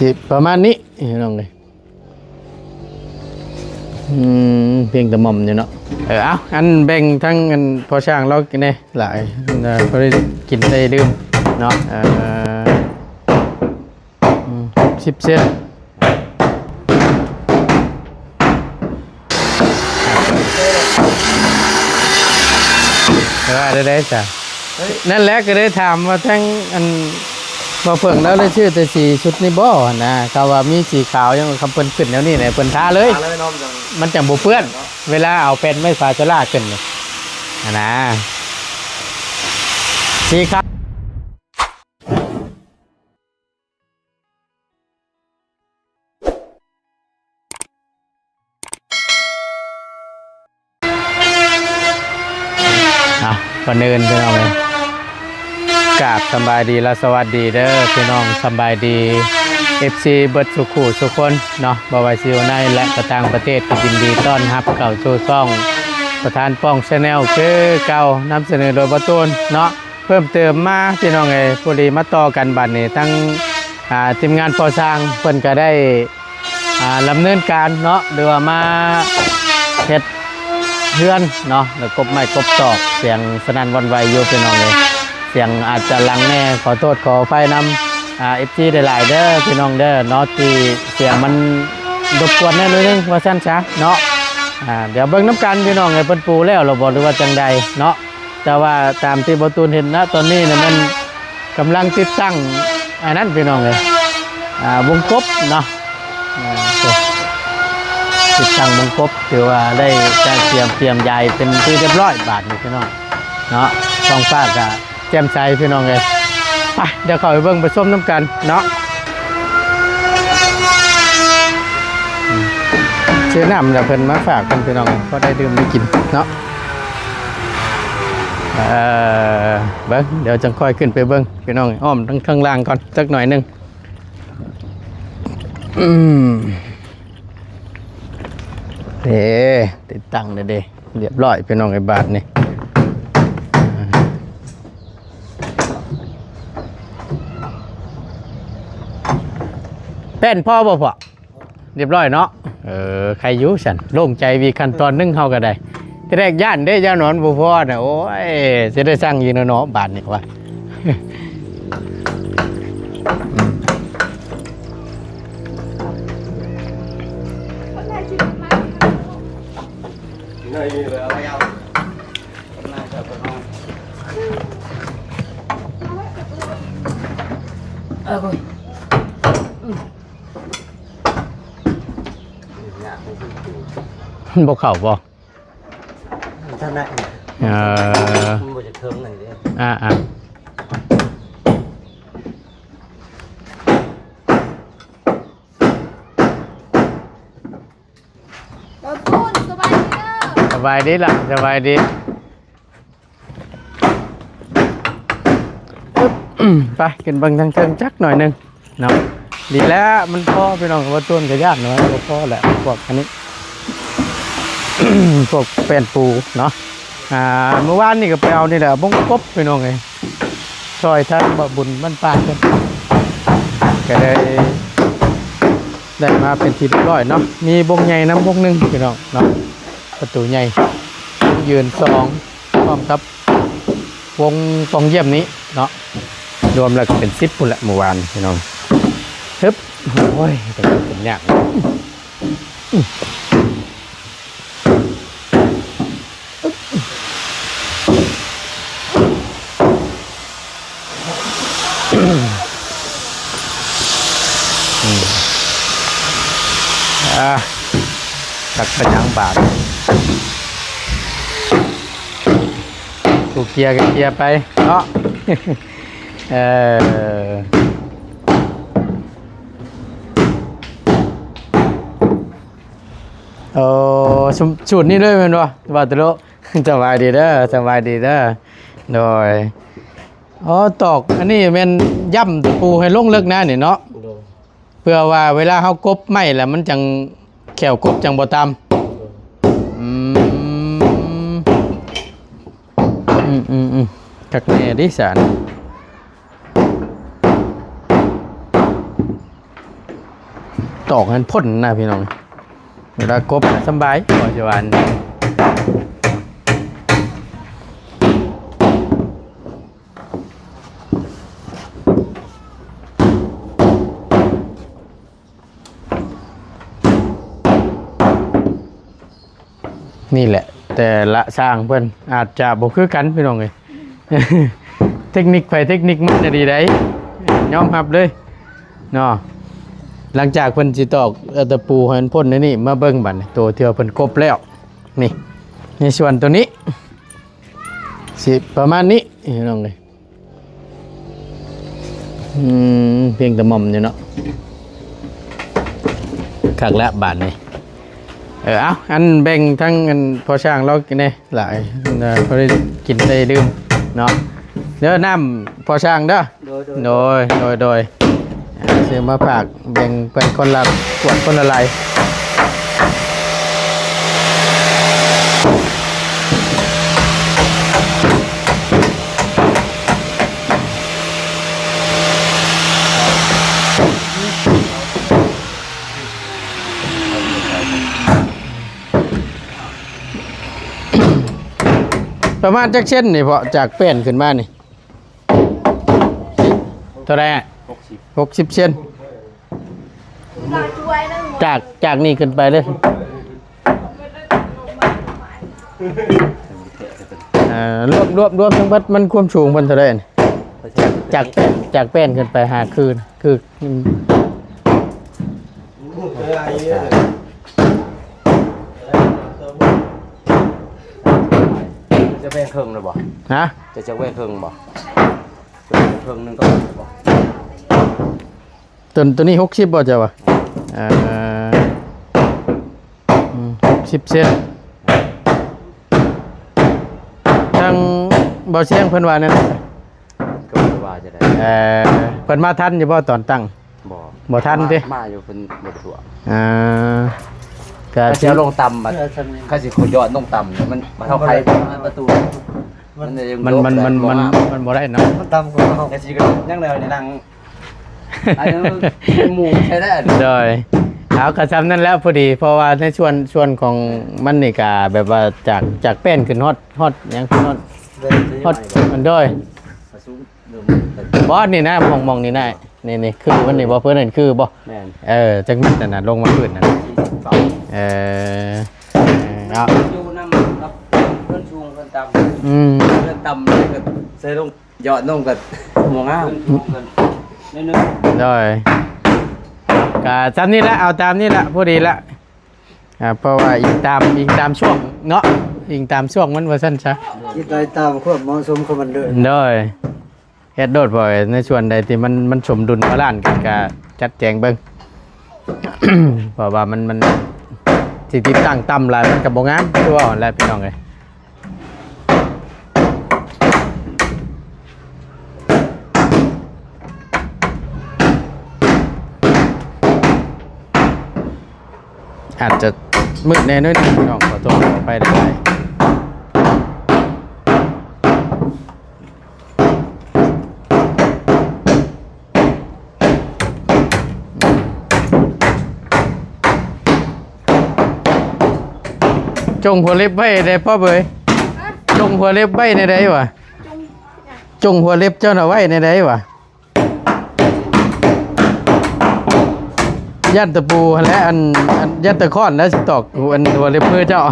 ຊິປະມານນີ້ພີ່ນ້ອງເອີຍ. ອືມ ພຽງແຕ່ໝ່ອມຢູ່ເນາະ. ເອີ ເອົາ ອັນແບ່ງທັງອັນພໍ່ຊ່າງລາວແດ່ຫຼາຍ ເອີ ພໍໄດ້ກິນໄດ້ດື່ມເນາະ. ເອີ ອືມ ຫົກສິບເຊັນ ວ່າໄດ້ໄດ໋ຊະ. ນັ້ນແຫຼະ ກໍເລີຍຖາມວ່າທາງອັນ ບໍ່ເພິ່ງລາວໄດ້ຊື້ແຕ່ສີຊຸດນີ້ບໍ່ຫັ້ນນະ. ເຂົາວ່າມີສີຂາວ ຍັງ ຄຳເພິ່ນຂຶ້ນແນວນີ້ແຫຼະ ເພິ່ນທາເລີຍ ທາເລີຍເນາະ ມັນຈັ່ງ ມັນຈັ່ງບໍ່ເປື້ອນ ເນາະ ເວລາເອົາແຜ່ນໄມ້ຝາໂຊລາຂຶ້ນນີ້ຫັ້ນນະ ສີຂາວ. ອ່ະ ກ່ອນອື່ນພີ່ນ້ອງເອີຍ ກາບສຳບາຍດີ ແລະ ສະຫວັດດີເດີພີ່ນ້ອງ. ສຳບາຍດີ ເອັຟຊີ ເບິດສູ່ຄູ່ສູ່ຄົນເນາະ ບໍ່ວ່າຊິຢູ່ໃນ ແລະ ກໍຕ່າງປະເທດ ກໍຍິນດີຕ້ອນຮັບເຂົ້າສູ່ຊ່ອງປະທານປ້ອງ Channel ຄືເກົ່າ ນຳສະເໜີໂດຍບໍ່ຕູນເນາະ. ເພີ່ມເຕີມມາພີ່ນ້ອງເອີຍ ພໍດີມາຕໍ່ກັນບາດນີ້ ທັງ ອ່າ ທີມງານກໍ່ສ້າງເພິ່ນກໍໄດ້ ອ່າ ດຳເນີນການເນາະ ຫຼືວ່າມາເຮັດເຮືອນເນາະ ແລ້ວກົບໄມ້ກົບຕອກ ສຽງສະໜັ່ນຫວັ່ນໄຫວຢູ່ພີ່ນ້ອງເອີຍ. ສຽງອາດຈະດັງແດ່ ຂໍໂທດຂໍອະໄພນຳ ອ່າ ເອັຟຊີ ຫຼາຍໆເດີພີ່ນ້ອງເດີເນາະ ທີ່ສຽງມັນລົບກວນແດ່ໜ້ອຍໜຶ່ງວ່າຊັ້ນຊະເນາະ. ອ່າ ດຽວເບິ່ງນຳກັນພີ່ນ້ອງເອີຍ ເພິ່ນປູແລ້ວຫຼືບໍ່ ຫຼືວ່າຈັ່ງໃດເນາະ. ແຕ່ວ່າຕາມທີ່ບໍ່ຕູນເຫັນນະ ຕອນນີ້ນະແມ່ນກຳລັງຕິດຕັ້ງອັນນັ້ນພີ່ນ້ອງເອີຍ ອ່າ ວົງກົບເນາະ. ອ່າ ຕິດຕັ້ງວົງກົບ ຖືວ່າໄດ້ຈັດກຽມ ກຽມຢາຍເປັນທີ່ຮຽບຮ້ອຍບາດນີ້ພີ່ນ້ອງເນາະ. ທ້ອງຟ້າກະແຈ່ມໃສພີ່ນ້ອງເອີຍ. ໄປ ດຽວເຂົ້າໄປເບິ່ງໄປຊົມນຳກັນເນາະ. ອືມ ຊື້ນ້ຳແລ້ວເພິ່ນມາຝາກກັນພີ່ນ້ອງ ພໍໄດ້ດື່ມໄດ້ກິນເນາະ. ເອີ ເບິ່ງ ດຽວຈັ່ງຄ່ອຍຂຶ້ນໄປເບິ່ງພີ່ນ້ອງ ອ້ອມທາງ ທາງລ່າງກ່ອນຈັກໜ້ອຍໜຶ່ງ. ອືມ ເດ້ ຕິດຕັ້ງແລ້ວເດ້ ຮຽບຮ້ອຍພີ່ນ້ອງເອີຍ ບາດນີ້. ແປ້ນພໍບໍ່ພໍ່? ຮຽບຮ້ອຍເນາະ. ເອີ ໃຄຢູ່ຊັ້ນ ໂລ່ງໃຈໄປອີກຂັ້ນຕອນໜຶ່ງເຮົາກໍໄດ້. ທີແລກຢ້ານເດ້ ຢ້ານວ່າມັນບໍ່ພໍນະ ໂອ້ຍ ຊິໄດ້ສັ່ງອີກແລ້ວເນາະ ບາດນີ້ວ່າ. ມັນບໍ່ເຂົ້າບໍ່? ທາງໃນ ເອີ ມັນບໍ່ຈະເຖິງອັນນີ້ເດ້. ອ່າໆ ບ່າວຕູນ ສະບາຍດີເດີ. ສະບາຍດີລະ ສະບາຍດີ. ອຶບ ໄປຂຶ້ນເບິ່ງທາງເທິງຈັກໜ້ອຍໜຶ່ງເນາະ. ດີແລ້ວມັນພໍພີ່ນ້ອງ ບ່າວຕູນກໍຢ້ານວ່າບໍ່ພໍແຫຼະ ພວກອັນນີ້ ພວກແປ້ນປູເນາະ. ອ່າ ມື້ວານນີ້ກໍໄປເອົານີ້ແຫຼະ ບົງກົບພີ່ນ້ອງເອີຍ ຊ່ອຍທາງບ່າວບຸນບ້ານປາກເພິ່ນ ກໍໄດ້ ໄດ້ມາເປັນທີ່ຮຽບຮ້ອຍເນາະ. ມີບົງໃຫຍ່ນຳບົງໜຶ່ງພີ່ນ້ອງເນາະ ປະຕູໃຫຍ່ ວົງຢືນສອງ ພ້ອມກັບວົງປ່ອງຢ້ຽມນີ້ເນາະ. ລວມແລ້ວກໍເປັນສິບພຸ້ນແຫຼະມື້ວານພີ່ນ້ອງ. ຮຶບ ໂອ້ຍ ເປັນຍາກ. ອືມ ອ່າ ຈັກເປັນຫຍັງບາດ ຜູ້ເກຍກໍເກຍໄປເນາະ. ເອີ ໂອ້ ສູດນີ້ເລີຍແມ່ນບໍ່ ບ່າວຕຸໂລ? ສະບາຍດີເດີ ສະບາຍດີເດີ. ໂດຍ ອໍ ຕອກອັນນີ້ແມ່ນຢ້ຳຕະປູໃຫ້ລົງເລິກນະນີ້ເນາະ. ໂດຍ ເພື່ອວ່າເວລາເຮົາກົບໄມ້ແລ້ວມັນຈັ່ງ ແຂ້ວກົບຈັ່ງບໍ່ຕຳ. ໂດຍ ອືມ ອືມໆໆ ຄັກແນ່ເດສານ. ຕອກໃຫ້ມັນພົ້ນນະພີ່ນ້ອງ. ເວລາກົບນະສຳບາຍ ບໍ່ຊິວ່າ ນີ້ແຫຼະ ແຕ່ລະຊ່າງເພິ່ນອາດຈະບໍ່ຄືກັນພີ່ນ້ອງເອີຍ. ເຕັກນິກໃຜເຕັກນິກມັນອີ່ຫຼີໃດ໋ ຍອມຮັບເລີຍເນາະ. ຫຼັງຈາກເພິ່ນຊິຕອກຕະປູໃຫ້ມັນພົ້ນໃນນີ້ ມາເບິ່ງບັດນີ້ ໂຕທີ່ວ່າເພິ່ນກົບແລ້ວ ນີ້ ໃນສ່ວນໂຕນີ້ ຊິປະມານນີ້ພີ່ນ້ອງເອີຍ. ອືມ ພຽງແຕ່ໝ່ອມຢູ່ເນາະ ຄັກແລ້ວບາດນີ້. ເອີ ເອົາ ອັນແບ່ງທັງອັນພໍ່ຊ່າງລາວແດ່ຫຼາຍ ເອີ ພໍໄດ້ກິນໄດ້ດື່ມເນາະ. ເດີ ນ້ຳພໍ່ຊ່າງເດີ. ໂດຍ ໂດຍ ໂດຍ ໂດຍ ໂດຍ ອ່າ ຊື້ມາຝາກ ແບ່ງເພິ່ນຄົນລະຂວດ ຄົນລະໄລ. ປະມານຈັກເຊັນນີ້ເພາະ ຈາກແປ້ນຂຶ້ນມານີ້? ເທົ່າໃດ? ຫົກສິບ ຫົກສິບເຊັນ. ຈາກ ຈາກນີ້ຂຶ້ນໄປເລີຍ ເອີ ລວມ ລວມ ລວມທັງເບິດ ມັນຄວາມສູງເພິ່ນເທົ່າໃດ? ຈາກ ຈາກແປ້ນ ຈາກແປ້ນຂຶ້ນໄປຫາຄືນ ຄື ອືມ ຈະແບ່ງເຄິ່ງເລີຍບໍ່? ຮະ? ຈະ ຈະແບ່ງເຄິ່ງບໍ່? ເຄິ່ງໜຶ່ງກໍບໍ່? ຕົວ ຕົວນີ້ຫົກສິບບໍ່ເຈົ້າວ່າ? ເອີ ອືມ ຫົກສິບເຊັນ. ທາງບ່າວຊຽງເພິ່ນວ່າແນວໃດ? ກໍບໍ່ໄດ້ວ່າຈັ່ງໃດ. ເອີ ເພິ່ນມາທັນຢູ່ບໍ່ຕອນຕັ້ງ? ບໍ່ ບໍ່ທັນຕິ? ມາ ມາຢູ່ ເພິ່ນບໍ່ໄດ້ຕົວະ. ອ່າ ກະຊິເອົາລົງຕ່ຳບັດ ເອີ ຄັນຊິເຂົາຢອດລົງຕ່ຳ ມັນ ມັນເຮົາໄຂປະຕູ ມັນ ມັນ ມັນ ມັນ ມັນບໍ່ໄດ້ເນາະ ມັນຕ່ຳກວ່າເຮົາ ກະຊິຍັງໄດ້ໃຫ້ນັ່ງ ອັນນັ້ນໝູ່ໃຊ້ໄດ້. ໂດຍ ເອົາ ກະຊ່ຳນັ້ນແຫຼະ ພໍດີ ເພາະວ່າໃນສ່ວນ ສ່ວນຂອງມັນນີ້ກະແບບວ່າຈາກ ຈາກແປ້ນຂຶ້ນຮອດ ຮອດຫຍັງ ຂຶ້ນຮອດ ຮອດ ໂດຍ ບໍ່ ນີ້ນະ ໝ່ອງ ໝ່ອງນີ້ນະ ນີ້ ນີ້ ຄືມັນນີ້ບໍ່ ເພິ່ນເຫັນຄືບໍ່? ແມ່ນ ເອີ ຈັກແມັດນັ້ນນະ ລົງມາພື້ນນັ້ນ ສີ່ສິບສອງ. ເອີ ເອົາ ຢູ່ນຳກັບເພິ່ນສູງເພິ່ນຕ່ຳ ອືມ ເພິ່ນຕ່ຳ ແລ້ວກໍໃສ່ລົງ ຢອດລົງກໍບໍ່ງາມ ເພິ່ນສູງເພິ່ນໜ້ອຍໜຶ່ງ. ໂດຍ ກະຊ່ຳນີ້ລະ ເອົາຕາມນີ້ລະ ພໍດີລະ. ອ່າ ເພາະວ່າອີງຕາມ ອີງຕາມຊ່ວງເນາະ ອີງຕາມຊ່ວງມັນວ່າຊັ້ນຊະ ຄິດໄດ້ຕາມຄວາມເໝາະສົມຂອງມັນເດີ. ໂດຍ ເຮັດໂລດ ເພາະໃນສ່ວນໃດທີ່ມັນ ມັນສົມດຸນບາລານກັນ ກະຈັດແຈງເບິ່ງ ເພາະວ່າມັນ ມັນຊິຕິດຕັ້ງຕ່ຳຫຼາຍ ມັນກະບໍ່ງາມ ຄືວ່າຫັ້ນແຫຼະພີ່ນ້ອງເອີຍ. ອາດຈະມືດແດ່ໜ້ອຍໜຶ່ງ ພີ່ນ້ອງ ຂໍໂທດຂໍອະໄພຫຼາຍໆ. ຈົ່ງຫົວເລັບໄວ້ແດ່ ພໍ່ເອີຍ ຈົ່ງຫົວເລັບໄວ້ແນວໃດວະ? ຈົ່ງ ຈົ່ງຫົວເລັບເຈົ້ານະໄວ້ແນວໃດວະ? ຢ້ານຕະປູຫັ້ນແຫຼະ ອັນ ອັນ ຢ້ານຕະຄ້ອນແລ້ວຊິຕອກ ອັນ ຫົວເລັບມືເຈົ້າ.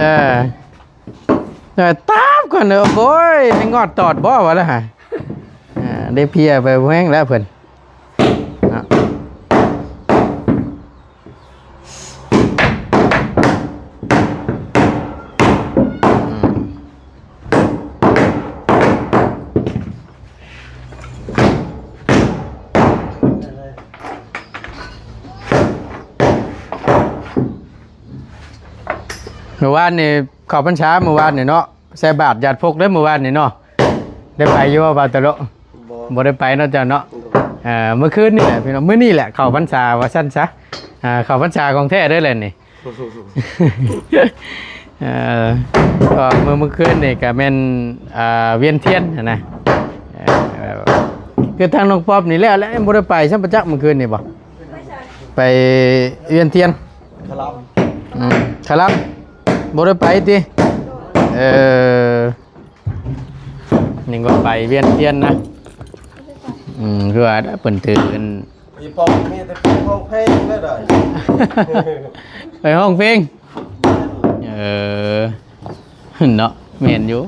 ເອີ ເອີ ຕາມກ່ອນເດີ ໂອ້ຍ ໄປງອດຕອດບໍ່ວະລະຫະ? ອ່າ ໄດ້ເພຍໄປແຮງແລ້ວເພິ່ນເນາະ. ມື້ວານນີ້ເຂົ້າພັນສາ ມື້ວານນີ້ເນາະ ໃສ່ບາດຢາດພົກເດ້ມື້ວານນີ້ເນາະ. ໄດ້ໄປຢູ່ບໍ່ ບ່າວຕະໂລະ? ບໍ່ ບໍ່ໄດ້ໄປເນາະເຈົ້າເນາະ. ໂດຍ ເອີ ມື້ຄືນນີ້ແຫຼະພີ່ນ້ອງ ມື້ນີ້ແຫຼະເຂົ້າພັນສາວ່າຊັ້ນຊະ. ອ່າ ເຂົ້າພັນສາຂອງແທ້ເດີແຫຼະນີ້. ເອີ ກໍມື້ ມື້ຄືນນີ້ກໍແມ່ນ ອ່າ ວຽນທຽນຫັ້ນນະ. ເອີ ຄືທາງນ້ອງປອບນີ້ແລ້ວ ແລ້ວບໍ່ໄດ້ໄປຊ້ຳປະຈັກມື້ຄືນນີ້ບໍ່? ໄປວຽນທຽນ ຄະລຳ ອືມ ຄະລຳ ບໍ່ໄດ້ໄປຕິ? ເອີ ນີ້ກໍໄປວຽນທຽນນະ ອືມ ຄືວ່າເພິ່ນຖືອັນ ໄປຮ້ອງເພງ ໄປຮ້ອງເພງ ເອີ ເນາະ ແມ່ນຢູ່.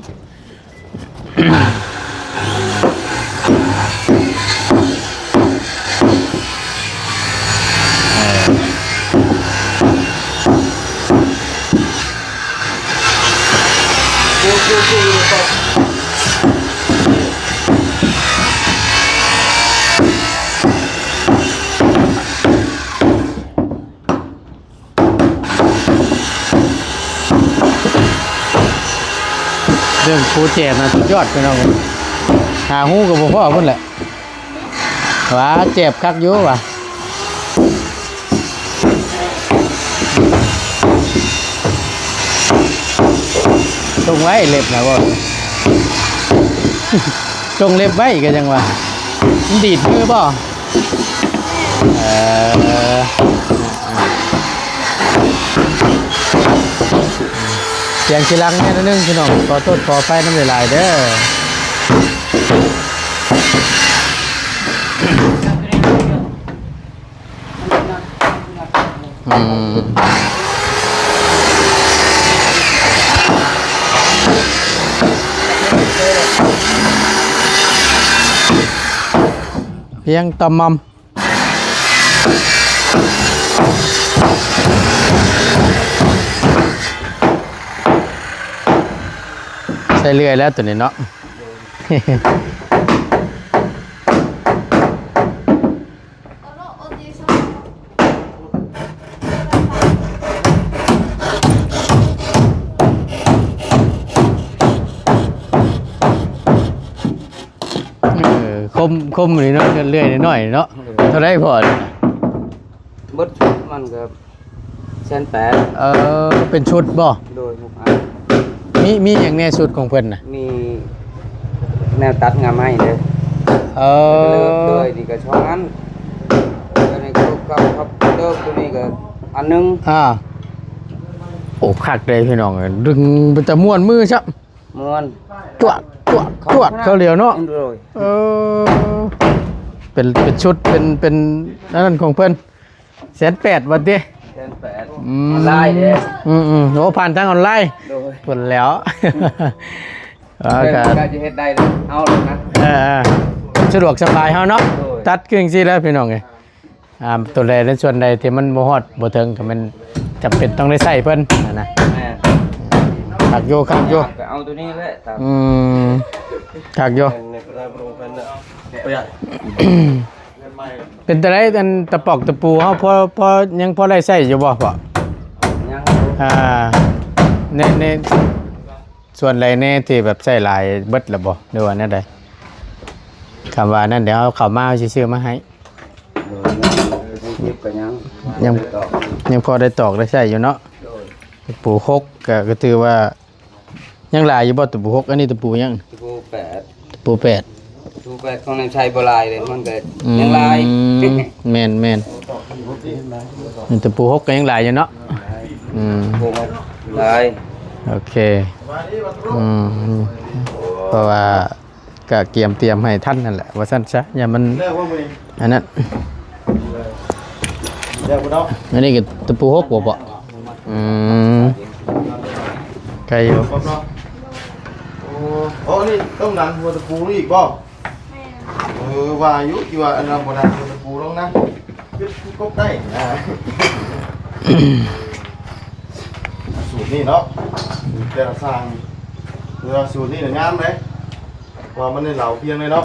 ເລື່ອງພູແຈບນະສຸດຍອດ ພີ່ນ້ອງເອີຍ ຫາຮູກໍບໍ່ພໍພຸ້ນແຫຼະ ວ່າແຈບຄັກຢູ່ວ່າ ຈົ່ງໄວ້ເລັບນະບໍ່ ຈົ່ງເລັບໄວ້ກໍຍັງວ່າ ມັນດີດມືບໍ່? ເອີ ສຽງຊິຫຼັງແດ່ໜ້ອຍໜຶ່ງພີ່ນ້ອງ ຂໍໂທດຂໍອະໄພນຳຫຼາຍໆເດີ. ອືມ ພຽງຕະໝ່ອມ ໃຊ້ເລື່ອຍແລ້ວໂຕນີ້ເນາະ. ເອີ ຄົມ ຄົມນີ້ເນາະ ເລື່ອຍນ້ອຍໆເນາະ. ໂດຍ ເທົ່າໃດພໍ່? ເບິດມັນກໍ ແສນແປດ. ເອີ ເປັນຊຸດບໍ່? ໂດຍ ຫົກອັນ. ມີ ມີຫຍັງແດ່ຊຸດຂອງເພິ່ນນະ? ມີແນວຕັດງ່າໄມ້ເດີ. ເອີ ໂດຍ ນີ້ກໍສອງອັນ ໂຕນີ້ກໍເກົ່າຄັບເດີ ໂຕນີ້ກໍອັນໜຶ່ງ. ອ່າ ໂອ້ ຄັກເດ້ພີ່ນ້ອງ ດຶງເປັນຕາມ່ວນມືຊ້ຳ. ມ່ວນ ຈວດ ຈວດ ຈວດ ເຂົ້າລຽວເນາະ. ໂດຍ ເອີ ເປັນ ເປັນຊຸດ ເປັນ ເປັນອັນນັ້ນຂອງເພິ່ນ ແສນແປດ ວ່າຕິ? ແສນແປດ. ອືມ ອອນລາຍເດ້. ອືມໆ ໂອ້ ຜ່ານທາງອອນລາຍ. ໂດຍ ພຸ້ນແລ້ວ ເອີ ກໍ ກໍຈະເຮັດໄດ້ເລີຍ ເອົາໂລດນະ. ເອີໆ ສະດວກສະບາຍເຮົາເນາະ. ໂດຍ ຕັດຄືຈັ່ງຊີ້ແຫຼະພີ່ນ້ອງເອີຍ. ອ່າ ຕົວໃດໃນສ່ວນໃດທີ່ມັນບໍ່ຮອດບໍ່ເຖິງ ກໍແມ່ນຈຳເປັນຕ້ອງໄດ້ໃຊ້ເພິ່ນຫັ້ນນະ. ແມ່ນ ຄັກຢູ່ ຄັກຢູ່ ກໍເອົາຕົວນີ້ແຫຼະ. ອືມ ຄັກຢູ່. ເປັນຈັ່ງໃດ ອັນຕະປອກຕະປູເຮົາ ພໍ ພໍ ຍັງພໍໄດ້ໃຊ້ຢູ່ບໍ່ພໍ່? ຍັງ. ອ່າ ໃນ ໃນ ສ່ວນໃດແດ່ທີ່ແບບໃຊ້ຫຼາຍ ເບິດແລ້ວບໍ່ ຫຼືວ່າແນວໃດ? ຄຳວ່ານັ້ນ ດຽວເຮົາເຂົ້າມາ ເຮົາຊິຊື້ມາໃຫ້. ໂດຍ ຍັງ ຍັງເກັບກໍຍັງ ຍັງ ຍັງພໍໄດ້ຕອກໄດ້ໃຊ້ຢູ່ເນາະ. ໂດຍ ຕະປູຫົກ ກໍ ກໍຖືວ່າຍັງຫຼາຍຢູ່ບໍ່ ຕະປູຫົກ? ອັນນີ້ຕະປູຫຍັງ? ຕະປູແປດ. ຕະປູແປດ. ຕະປູແປດຂອງນາຍໄຊບໍ່ຫຼາຍເດ້ ມັນກໍ ອືມ ຍັງຫຼາຍ. ແມ່ນໆ ຕະປູຫົກກໍຍັງຫຼາຍຢູ່ເນາະ. ອືມ ໂອ້ ຫຼາຍ. ໂອເຄ. ອືມ ເພາະວ່າ ກະກຽມຕຽມໃຫ້ທັນຫັ້ນແຫຼະ ວ່າຊັ້ນຊະ ຢ່າມັນອັນນັ້ນ. ອັນນີ້ກໍຕະປູຫົກບໍ່ພໍ່? ອືມ ໄກຢູ່. ໂອ້ ອັນນີ້ຕ້ອງດັນຫົວຕະປູນີ້ອີກບໍ່? ແມ່ນ. ເອີ ວ່າຢູ່ ທີ່ວ່າອັນນັ້ນບໍ່ດັນຫົວຕະປູລົງນະ ເຮັດຄືກົບໄດ້ນະ. ສູດນີ້ເນາະ ແຕ່ລະຊ່າງ ແຕ່ວ່າສູດນີ້ນະງາມເດ້. ວ່າມັນໄດ້ເຫຼົາພຽງເລີຍເນາະ.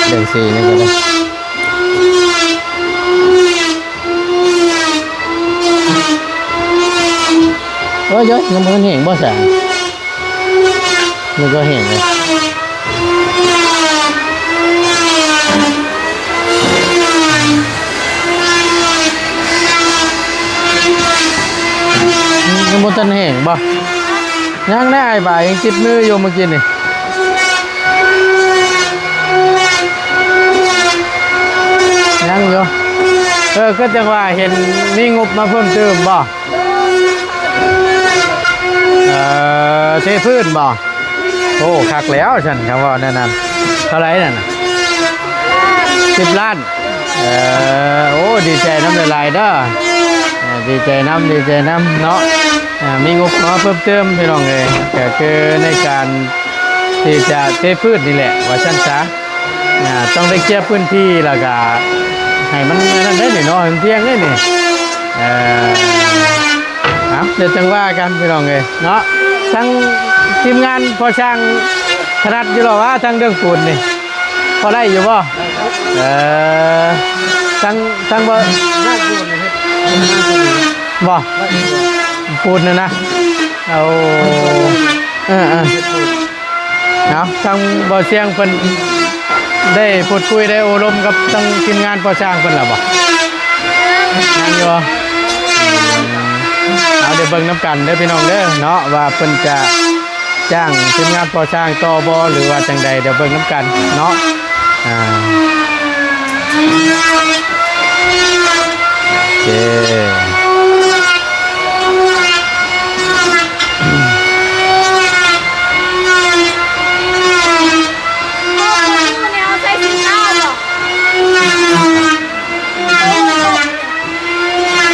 ເລື່ອງສີນີ້ກໍໄດ້. ໂອ້ຍ ໂອ້ຍ ຍັງບໍ່ທັນແຫ້ງບໍ່ສາ? ມັນກໍແຫ້ງເລີຍ. ມັນບໍ່ທັນແຫ້ງບໍ່? ຍັງໄດ້ ອ້າຍບາຍຍັງຕິດມືຢູ່ມື້ກີ້ນີ້. ຍັງຢູ່. ເອີ ຄືຈັ່ງວ່າເຫັນມີງົບມາເພີ່ມເຕີມບໍ່? ເອີ ເທພື້ນບໍ່? ໂອ້ ຄັກແລ້ວຊັ້ນ ຄຳເວົ້າແນວນັ້ນ. ເທົ່າໃດນັ້ນນະ? ສິບລ້ານ. ເອີ ໂອ້ ດີໃຈນຳຫຼາຍໆເດີ. ເອີ ດີໃຈນຳ ດີໃຈນຳເນາະ. ເອີ ມີງົບມາເພີ່ມເຕີມພີ່ນ້ອງເອີຍ ກໍຄືໃນການທີ່ຈະເທພື້ນນີ້ແຫຼະ ວ່າຊັ້ນຊະ. ອ່າ ຕ້ອງໄດ້ເຄຍພື້ນທີ່ ແລ້ວກະໃຫ້ມັນອັນນັ້ນໄດ້ນີ້ເນາະ ໃຫ້ມັນພຽງໄດ້ນີ້. ເອີ ເອົາ ດຽວຈັ່ງວ່າກັນພີ່ນ້ອງເອີຍເນາະ. ທາງທີມງານພໍ່ຊ່າງຖະໜັດຢູ່ແລ້ວຫວາ ທາງເລື່ອງປູນນີ້ ພໍໄດ້ຢູ່ບໍ່? ເອີ ທາງ ທາງບໍ່ ບໍ່ ປູນນະນະ. ເອົາ ເອີໆ ເອົາ ທາງບໍ່ສຽງເພິ່ນໄດ້ພູດຄຸຍ ໄດ້ໂອ້ລົມກັບທາງທີມງານກໍ່ສ້າງເພິ່ນແລ້ວບໍ່? ຍັງຢູ່. ເອົາ ດຽວເບິ່ງນຳກັນເດີພີ່ນ້ອງເດີເນາະ ວ່າເພິ່ນຈະຈ້າງທີມງານກໍ່ສ້າງຕໍ່ບໍ່ ຫຼືວ່າຈັ່ງໃດ ດຽວເບິ່ງນຳກັນເນາະ. ອ່າ ໂອເຄ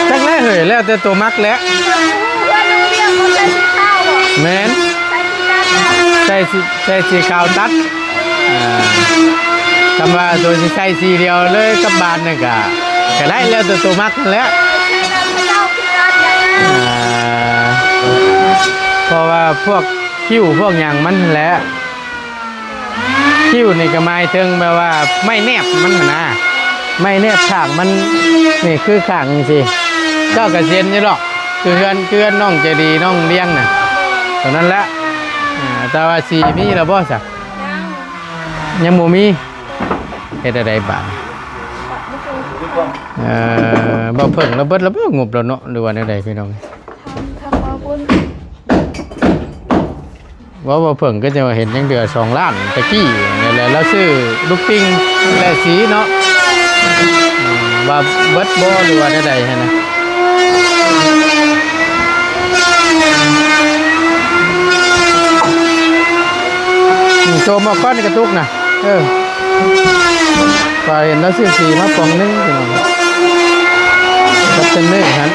ຈັກແຫຼະເຮີ້ຍ ແລ້ວແຕ່ໂຕມັກແຫຼະ. ແມ່ນ ໃສ່ສີ ໃສ່ສີຂາວຕັດ. ອ່າ ຄຳວ່າໂຕຊິໃສ່ສີດຽວເລີຍກັບບ້ານນັ້ນກະ ກະໄດ້ ແລ້ວແຕ່ໂຕມັກຫັ້ນແຫຼະ. ອ່າ ເພາະວ່າພວກຄິ້ວພວກຫຍັງມັນຫັ້ນແຫຼະ. ຄິ້ວນີ້ກໍໝາຍເຖິງແບບວ່າໄມ້ແນບມັນຫັ້ນນະ ໄມ້ແນບຂ້າງມັນ ນີ້ຄືຂ້າງຈັ່ງຊີ້ ເຈົ້າກໍຊິເຫັນຢູ່ດອກ ຄືເຮືອນ ຄືເຮືອນນ້ອງໃຈດີ ນ້ອງລຽງນະ ຕົງນັ້ນແຫຼະ. ອ່າ ແຕ່ວ່າສີມີແລ້ວບໍ່ຊະ? ຍັງ ຍັງບໍ່ມີ. ເຮັດແນວໃດບາດນີ້? ເອີ ບໍ່ເພິ່ງລະເບິດລະບໍ່ ງົບລະເນາະ ຫຼືວ່າແນວໃດພີ່ນ້ອງ? ເວົ້າ ເວົ້າເພິ່ງກໍຈະວ່າເຫັນຍັງເດືອສອງລ້ານຕະກີ້ນີ້ແຫຼະ ລາວຊື້ລູກປິງແລະສີເນາະ ວ່າເບິດບໍ່ ຫຼືວ່າແນວໃດຫັ້ນນະ. ໂຈມອອກກ່ອນກະຕຸກນະ. ເອີ ຂ້ອຍເຫັນລາວຊື້ສີມາປ່ອງໜຶ່ງ ພີ່ນ້ອງ ກັບເຊັນເນກຫັ້ນ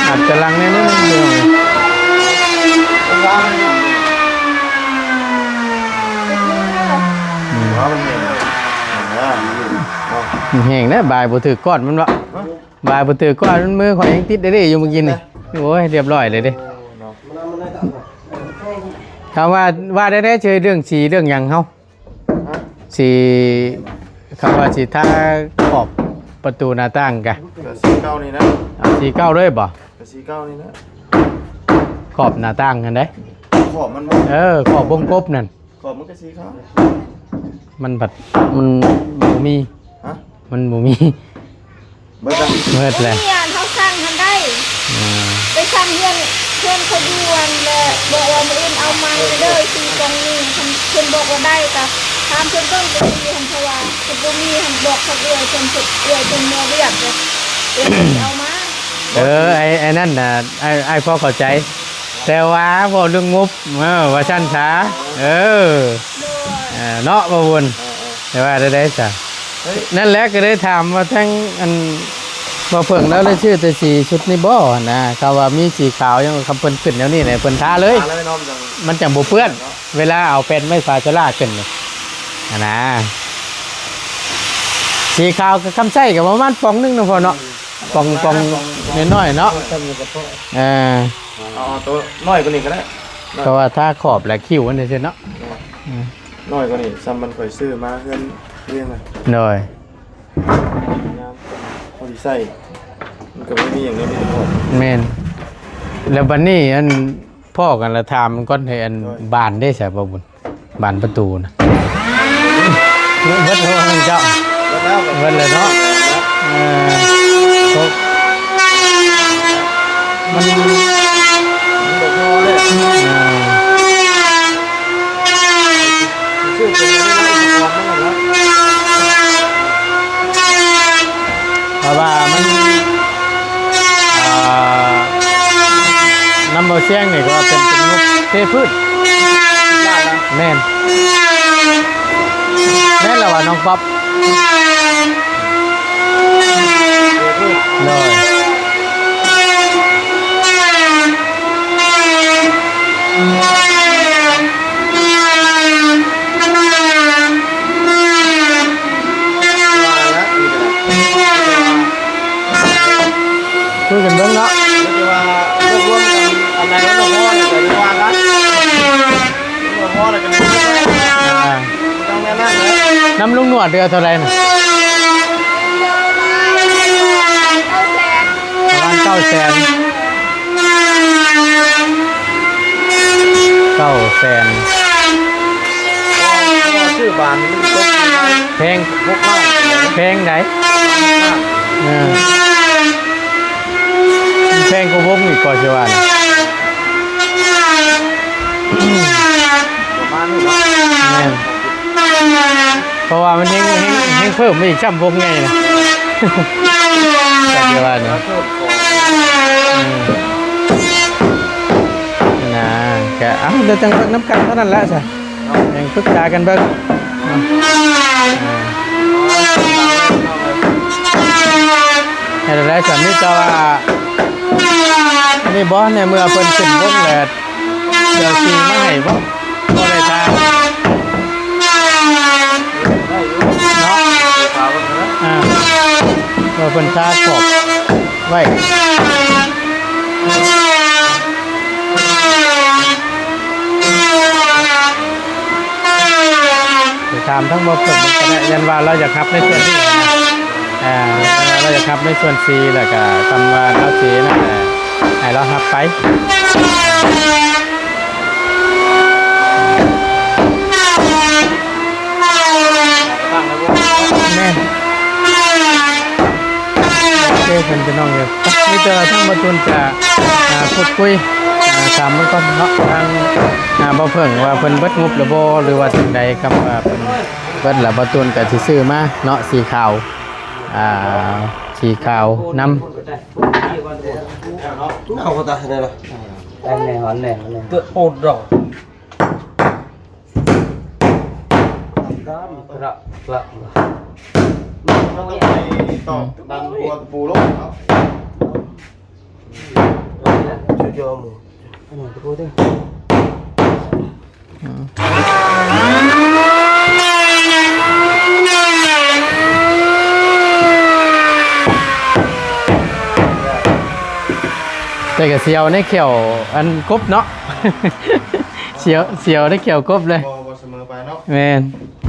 ອາດຈະລັງແນ່ໜຶ່ງ ພີ່ນ້ອງ. ອືມ ມັນແຫ້ງເນາະ ບາຍບໍ່ຖືກກ້ອນມັນເນາະ. ບາຍບໍ່ຖືກກ້ອນ ມືຂ້ອຍຍັງຕິດເດ້ຢູ່ມື້ກີ້ນີ້. ໂອ້ຍ ຮຽບຮ້ອຍເລີຍເດ້. ເອີ ເນາະ ຖ້າວ່າ ວ່າໄດ້ເດີ ເລື່ອງສີເລື່ອງຫຍັງເຮົາ ຮະ ສີ ຄຳວ່າສີທາຂອບປະຕູໜ້າຕ່າງກະ ກະສີເກົ່ານີ້ນະ. ເອົາສີເກົ່າເລີຍບໍ່? ກະສີເກົ່ານີ້ນະ ຂອບໜ້າຕ່າງຫັ້ນເດ້. ຂອບມັນບໍ່? ເອີ ຂອບວົງກົບນັ້ນ. ຂອບມັນກໍສີຂາວ ມັນພັດ ມັນບໍ່ມີ. ຮະ? ມັນບໍ່ມີ. ເບິດລະ ເບິດແລ້ວ. ເຮົາສັ່ງຫັ້ນໄດ້. ອ່າ ໄປສັ່ງເຮືອນ ເຮືອນເຂົາຢູ່ຫັ້ນແຫຼະ ບອກວ່າມື້ອື່ນເອົາມາເດີ ສີ່ກ່ອງນີ້. ຄັນເພິ່ນບອກວ່າໄດ້ ກະຖາມເພິ່ນເບິ່ງ ເພິ່ນມີຫັ້ນ ເພາະວ່າເພິ່ນບໍ່ມີຫັ້ນ ບອກທາງເອື້ອຍເພິ່ນ ເອື້ອຍເພິ່ນເມືອວຽກເດ້ ເອື້ອຍເພິ່ນຊິເອົາມາ. ເອີ ໄອ້ ໄອ້ນັ້ນນະ ອ້າຍ ອ້າຍພໍເຂົ້າໃຈ ແຕ່ວ່າເວົ້າເລື່ອງງົບ ເອີ ວ່າຊັ້ນຊະ. ເອີ ເອີ ເນາະ ບໍ່ບຸນ. ເອີ ເອີ ແຕ່ວ່າໄດ້ ໄດ້ຊະ ເອີ ນັ້ນແຫຼະ ກໍເລີຍຖາມວ່າທາງອັນ ບໍ່ເພິ່ງລາວໄດ້ຊື້ແຕ່ສີຊຸດນີ້ບໍ່ຫັ້ນນະ. ຄຳວ່າມີສີຂາວຫຍັງ ຄຳເພິ່ນຂຶ້ນແນວນີ້ແຫຼະ ເພິ່ນທາເລີຍ ທາເລີຍເນາະ ມັນຈັ່ງ ມັນຈັ່ງບໍ່ເປື້ອນ ເນາະ ເວລາເອົາແປ້ນໄມ້ຟາໂຊລາຂຶ້ນນີ້ຫັ້ນນະ. ສີຂາວກໍຄຳໃຊ້ກໍປະມານປ່ອງໜຶ່ງເນາະພໍ່ເນາະ. ອືມ ປ່ອງ ປ່ອງ ປ່ອງ ປ່ອງນ້ອຍໆເນາະ. ເອີ ເອົາ ເອົາໂຕນ້ອຍກວ່ານີ້ກໍໄດ້ ເພາະວ່າທາຂອບແລະຄິ້ວມັນຊື່ໆເນາະ. ເອີ ອືມ ນ້ອຍກວ່ານີ້ ຊ່ຳມັນຂ້ອຍຊື້ມາເຮືອນວຽງນະ. ໂດຍ ງາມ ພໍດີໃຊ້ ມັນກໍບໍ່ມີຫຍັງເລີຍ ມີແຕ່ຂອບ. ແມ່ນ ແລ້ວບັດນີ້ອັນ ພໍ້ກັນລະຖາມກ່ອນ ໃຫ້ອັນ ໂດຍ ບານເດ້ຊະ ບໍ່ບຸນ ບານປະຕູນະ ເບິດແລ້ວເຈົ້າ? ເບິດແລ້ວ ເບິດແລ້ວເນາະ. ເອີ ມັນ ມັນບໍ່ພໍເດ້. ເອີ ເພາະວ່າມັນ ອ່າ ນຳບໍ່ຊຽງນີ້ກໍເປັນ ເປັນງົບເທພື້ນ. ແມ່ນ ແມ່ນແລ້ວວ່ານ້ອງປັອບ. ໂດຍ ຄຸຍກັນເບິ່ງເນາະ ນຳລຸງໜວດເດືອເທົ່າໃດນະ? ປະມານເກົ້າແສນ ເກົ້າແສນ ຊື້ບານ ແພງ ຫົກລ້ານ ແພງໃດ໋. ເອີ ແພງກວ່າວົງອີກ ກໍຊິວ່າ ປະມານນີ້ເນາະ. ແມ່ນ ເພາະວ່າມັນຍັງ ຍັງ ຍັງເພີ່ມມາອີກຊ້ຳ ວົງໃຫຍ່ນະ ກໍຊິວ່ານະ. ອືມ ນະ ກະ ເອົາ ດຽວຈັ່ງເບິ່ງນຳກັນເທົ່ານັ້ນແຫຼະຊະ ຍັງປຶກສາກັນເບິ່ງເນາະ. ເຮັດແນວໃດຊັ້ນ ມີແຕ່ວ່າ ອັນນີ້ບໍ່ ໃນເມື່ອເພິ່ນຂຶ້ນວົງແລ້ວ ດຽວຊິມາໃຫ້ບໍ່ ບໍ່ໄດ້ທາເນາະ. ອ່າ ວ່າເພິ່ນທາຂອບໄວ້ ໄປຖາມທາງບໍ່ເພິ່ນກໍໄດ້ ຢ້ານວ່າລາວຢາກຮັບໃນສ່ວນນີ້ນະ. ອ່າ ລາວຢາກຮັບໃນສ່ວນສີ ແລ້ວກໍຄຳວ່າລາວສີນັ້ນແຫຼະ ໃຫ້ລາວຮັບໄປ. ແມ່ນ ໂອເຄ ເພິ່ນ ພີ່ນ້ອງເອີຍ ມີແຕ່ວ່າທາງບ່າວຕູນຈະ ອ່າ ພູດຄຸຍ ອ່າ ຖາມເບິ່ງກ່ອນເນາະ ທາງ ອ່າ ບ່າວເຜິ້ງວ່າເພິ່ນເບິດງົບແລ້ວບໍ່ ຫຼືວ່າຈັ່ງໃດ ຄຳວ່າເພິ່ນເບິດແລ້ວ ບ່າວຕູນກໍຊິຊື້ມາເນາະ ສີຂາວ ອ່າ ສີຂາວນຳ. ເອົາຕາໃດລະ ແໜ່ ແໜ່ ແໜ່ ເກີດໂອດດອກ. ແຕ່ກໍສຽວໃນແຂ້ວອັນກົບເນາະ. ສຽວ ສຽວໄດ້ຂຽວກົບເລີຍ ບໍ່ ບໍ່ສະເໝີໄປເນາະ. ແມ່ນ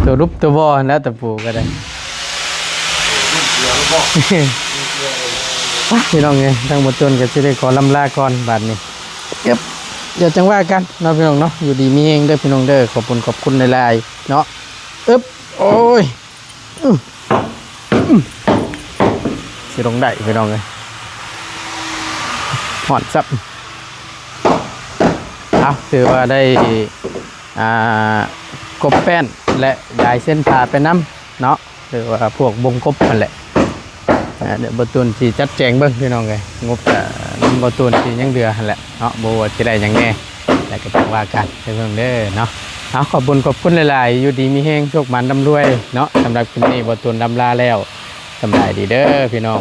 ຕົວຫຼຸບຕົວບໍ່ຫັ້ນແຫຼະ ຕະປູກໍໄດ້. ໄປ ພີ່ນ້ອງເອີຍ ທາງບ່າວຕູນກໍຊິໄດ້ຂໍລ່ຳລາກ່ອນບາດນີ້. ເອີບ ດຽວຈັ່ງວ່າກັນເນາະ ພີ່ນ້ອງເນາະ. ຢູ່ດີມີແຮງເດີ ພີ່ນ້ອງເດີ ຂອບຄຸນ ຂອບຄຸນຫຼາຍໆເນາະ. ເອີບ ໂອ້ຍ ອື ອື ຊິລົງໄດ້ພີ່ນ້ອງເອີຍ ຮ້ອນຊັບ. ເອົາ ຖືວ່າໄດ້ ອ່າ ກົບແປ້ນ ແລະ ຢາຍເສັ້ນຜ່າໄປນຳເນາະ ຫຼືວ່າພວກບົງກົບຫັ້ນແຫຼະ. ອ່າ ດຽວບ່າວຕູນຊິຈັດແຈງເບິ່ງພີ່ນ້ອງເອີຍ ງົບ ອ່າ ນຳບ່າວຕູນຊິຍັງເຫຼືອຫັ້ນແຫຼະເນາະ ບໍ່ວ່າຊິໄດ້ຫຍັງແດ່ ແລ້ວກໍຈັ່ງວ່າກັນ ໄປເບິ່ງເດີເນາະ. ເອົາ ຂອບບຸນຂອບຄຸນຫຼາຍໆ ຢູ່ດີມີແຮງ ໂຊກໝານລ່ຳລວຍເນາະ. ສຳລັບຄລິບນີ້ບ່າວຕູນລ່ຳລາແລ້ວ ສຳບາຍດີເດີພີ່ນ້ອງ.